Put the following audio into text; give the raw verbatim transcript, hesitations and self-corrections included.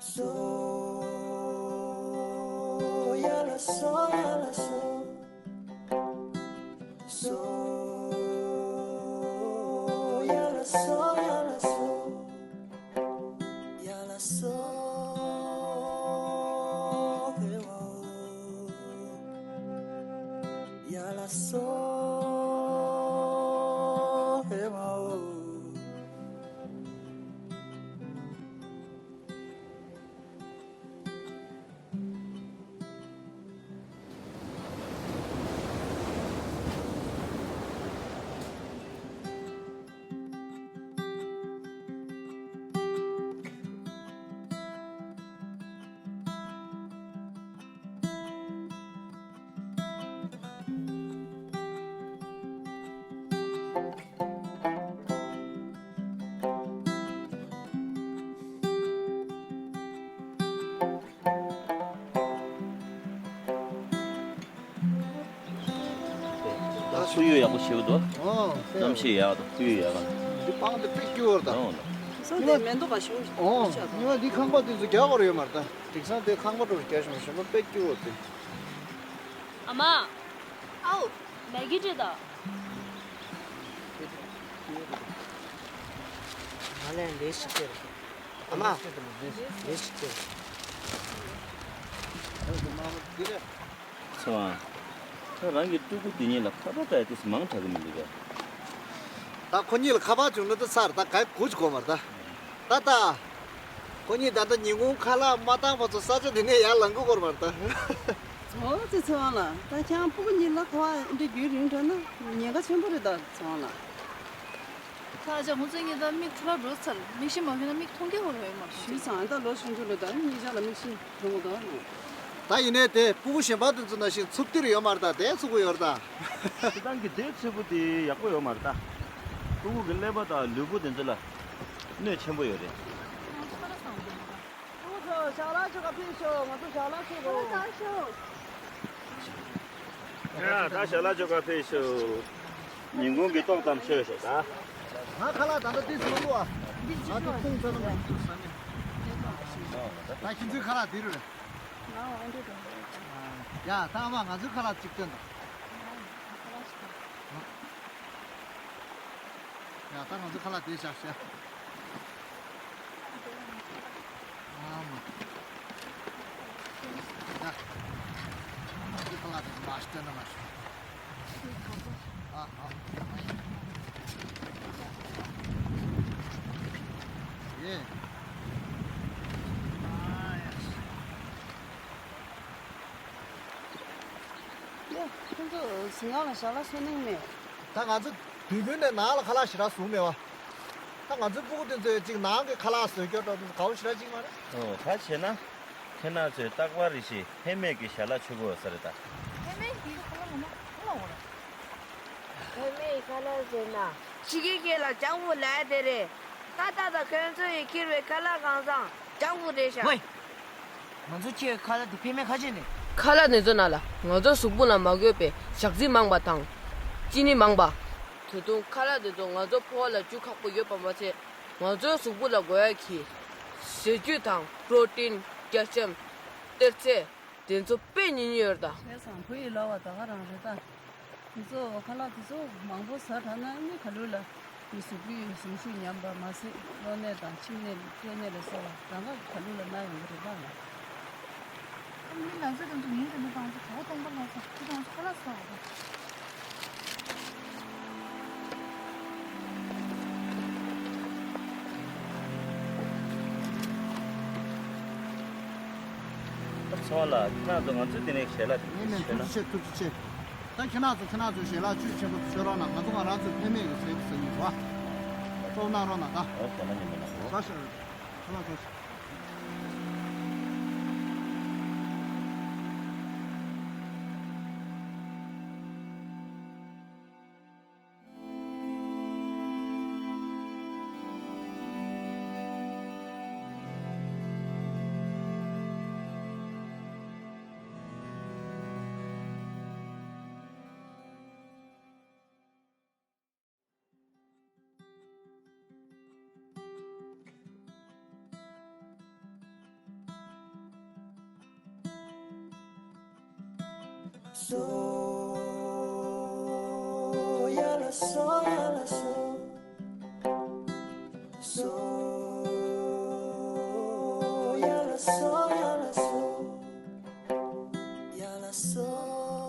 So, yala so, yala so. So, yala so, yala so. Yala so, hey, wow. Yala so, hey, wow. ད་ཁོར་ཡུག་ཡག་པོ་ཞེ་པོ་འདུག་ཨོ། གནམ་གཤིས་ཡག་འདུག་ཁོར་ཡུག་ཡག་ག་འདི་སྤང་དེ་དཔེ་སྐྱིད་པོ་རེད་ད། ཨོ། སོ་དེ་མེ་ཏོག་ག་ཞུ། ཨོ། ཉི་མ་འདི་ཁང་པ་དེ་ཚོ་རྒྱག་དགོས་རེད་ཡོད་མ་རེད་ད། དེང་སང་དེ་ཁང་པ་འགྲོ་རྒྱག་ཞིང་ཞིང་པ་དཔེ་སྐྱིད་པོ་དེ། ཨ་མ། ཨའོ། མེ་གི་ཏྲི་ད། ང་ལན་ལས་ཤིག་ཁྱེར། ཨ་མ། ལས་ཤིག་ཁྱེར། ཚེ་དབང་། ད་རང་གི་སྤྲུལ་སྐུ་འདི་གཉིས་ལ་ཁ་པར་བཏང་ཡ་དེ་མང་དྲགས་ཀྱི་མི་འདུག་གས། ད་ཁོ་གཉིས་ལ་ཁ་པར་བྱུང་ན་ད་ཚར་ད་གའི་གུ་ཅི་གོ་མར་ད། ད་ད། ཁོ་གཉིས་ད་ལྟ་ཉིན་གུང་ཁ་ལག་མ་བཏང་བ་ཚོ་ས་ཆ་དེ་ནས་ཡར་ལངས་དགོས་སྐོར་མར་ད། ཨོ་ཙི་ཚེ་དབང་ལགས། ད་ཁྱེད་རང་སྤུ་གུ་གཉིས་ལ་ཁ་པར་འདི་རྒྱུན་རིང་དྲགས་ན་ཉེན་ཁ་ཆེན་པོ་རེད་ད་ཚེ་དབང་ལགས། ད་ཆ་ཁོང་ཚོ་གཉིས་ད་མིག་ཁྲ་ལ་འགྲོ་ཚར། མིག་ཤེལ་མ་གྱོན་ན་མིག་མཐོང་རྒྱུ་ཧོ་ཧོ་ཡོད་མ་རེད། ཞུས་ཙང་ད་ལོ་ཆུང་ཆུང་ལ་ད་གཉིས་ཆ་ལ་མིག་ཤེལ་གྱོན་དགོས་ད། ད་ཡིན་ནའི་དེ་སྤུ་གུ་གཞན་པ་དེ་ཚོ་ནང་བཞིན་འཚུབ་སྟེ་ཡོད་མ་རེད་ད། དེ་ཚུགས་ཀྱི་ཡོད་རེད་ད། སྤྱིར་བཏང་གི་དེ་འཚུབ་པོ་དེ་ཡག་པོ་ཡོད་མ་རེད་ད། སྤུ་གུ་གི་ཀླད་པ་དང་ལུས་པོ་དེ་ཚོ་ལ་གནོད་ཆེན་པོ་ཡོད་རེད། ཁོ་ཚོ་ཞལ་ལག་མཆོད་ག་ཕེབས་ཤོག་ང་ཚོ་ཞལ་ལག་མཆོད་དགོས། ཡ་ད་ཞལ་ལག་མཆོད་ག་ཕེབས་ཤོག་ཉིན་གུང་གི་ཏོག་ཙམ་མཆོད་ཤོག་ད། ང་ཁ་ལག་ད་ལྟ་དུས་སུ་འདུག་ཨ། ང་ཚོ་ཁུངས་ཚོད་ན་མ་ཞུ་ས་ནི། ད་ཁྱེད་ཚོའི་ཁ་ལག་འདི་རུ་རེད། ཡ་ད་ཨ་མ་ང་ཚོའི་ཁ་ལག་གཅིག་སྟོན་དང་། ཡ་ད་ང་ཚོ་ཁ་ལག་དེ་བཞག་བཞག་ཨ་མ། ཡ། ང་ཚོ་ཁ་ལག་དེ་མ་སྟོན་ན་མ་ཤོག་ཨ་ཨ། ཡེ། ཡ། ཁྱོད་ཚོ་གཟིམ་ཁང་ལ་ཞལ་ལག་བཟོ་གནང་མེད། ད་ང་ཚོ་དུས་རྒྱུན་ནས་ནང་ལ་ཁ་ལག་ཞེ་དྲག་བཟོ་མེད་པ། ད་ང་ཚོའི་སྤུ་གུ་དེ་ཚོས་ཅིག་ནང་གི་ཁ་ལག་བཟོས་སྐྱོར་འགྲོ་དུས་དགའ་པོ་ཞེ་དྲག་ཅིག་མ་རེད། ཨོ་ད་བྱས་ན། ཁྱེད་རང་ཚོས་རྟག་པར་རེ་བཞིན་ཕན་མེད་ཀྱི་ཞལ་ལག་མཆོད་དགོས་ས་རེད་ད། ཕན་མེད་ཀྱི་ཁ་ལག་ངོ་མ་གང་ལ་འོང་ར། ཕན་མེད་ཀྱི་ཁ་ལག་ཟེར་ན། ཕྱི་རྒྱལ་ཁྱེད་ལ་ཇང་ཕུ་ལབ་དེ་རེད། ད་ད་ད་ཁྱོད་ཚོ་ཡིས་ཁྱེར་བའི་ཁ་ལག་གང་ཚང་ཇང་ཕུ་རེད་ཤག་ཝེ། ང་ཚོ་ཁྱེད་ཁ་ལག་འདི་ཕན་མེད་ཁ་ཅིག་ནས། ཁ་ལག་འདི་ཚོ་ནང་ལ་ང་ཚོ་གཟུགས་པོ་ལ་མ་དགོས་པའི་ཞག་ཚི་མང་པ་དང་། ཅི་ནི་མང་པ། ད་དུང་ཁ་ལག་འདི་ཚོ་ང་ཚོ་ཕོ་བ་ལ་བཅུག་ཁག་པོ་ཡོད་པ་མ་ཚད། ང་ཚོའི་གཟུགས་པོ་ལ་དགོས་ཡ་གི་ཟས་བཅུད་དང་པྲོ་ཏིན། ཀལ་ཤིམ། གཏེར་རྫས། དེ་ཚོ་དཔེ་ཉུང་ཉུང་ཡོད་རེད་ད། བྱས་ཙང་བུ་ཡི་ལབ་པ་ད་ག་རང་རེད་ད། དེ་ཚོ་ཁ་ལག་དེ་ཚོ་མང་པོ་ཟ་དྲགས་ན་ནི་ཁ་ལུ་ལ་མི་གཟུགས་པོའི་གཟུགས་ཤུགས་ཉམས་པ་མ་ཟད་གློ་ནད་དང་མཆིན་ནད་སྐྲན་ནད་ལ་སོགས་པ་ད་ག་ཁ་ལུ་ལ་ན་ཡོང་གི་རེད་ད་ལ། མི་ང་ཚོ་དེ་ཚོ་ཉིན་རེ་མི་དང་ཚོ་གྲོད་ཁོག་སྟོང་པ་ལ་སོགས་ཁོ་དང་ཚོ་ཁ་ལག་ཟ་བ་དང་། ཚོ་ལ་ཁྱེད་རང་ཚོ་ང་ཚོའི་དེ་ནས་ཞལ་ལག་དེ་ནས་ཞུས་ན། ཐུགས་རྗེ་ཆེ་ཐུགས་རྗེ་ཆེ། ད་ཁྱེད་རང་ཚོ་ཁྱེད་རང་ཚོའི་ཞལ་ལག་བཅུད་ཆེན་པོ་མཆོད་རོགས་གནང་། ང་ཚོ་ང་རང་ཚོའི་ཕན་མེད་ཀྱི་ཟས་ཟ་ཡིན་རོགས། སྤྲོ་གནང་རོགས་གནང་ད། ཨོ་ཞལ་ལག་ཉན་པ་ན་གོ། ད་ཞལ་ལག་ཁྱེད་རང་ཚོ། So, yala so, yala so. So, yala so, yala so. Yala so.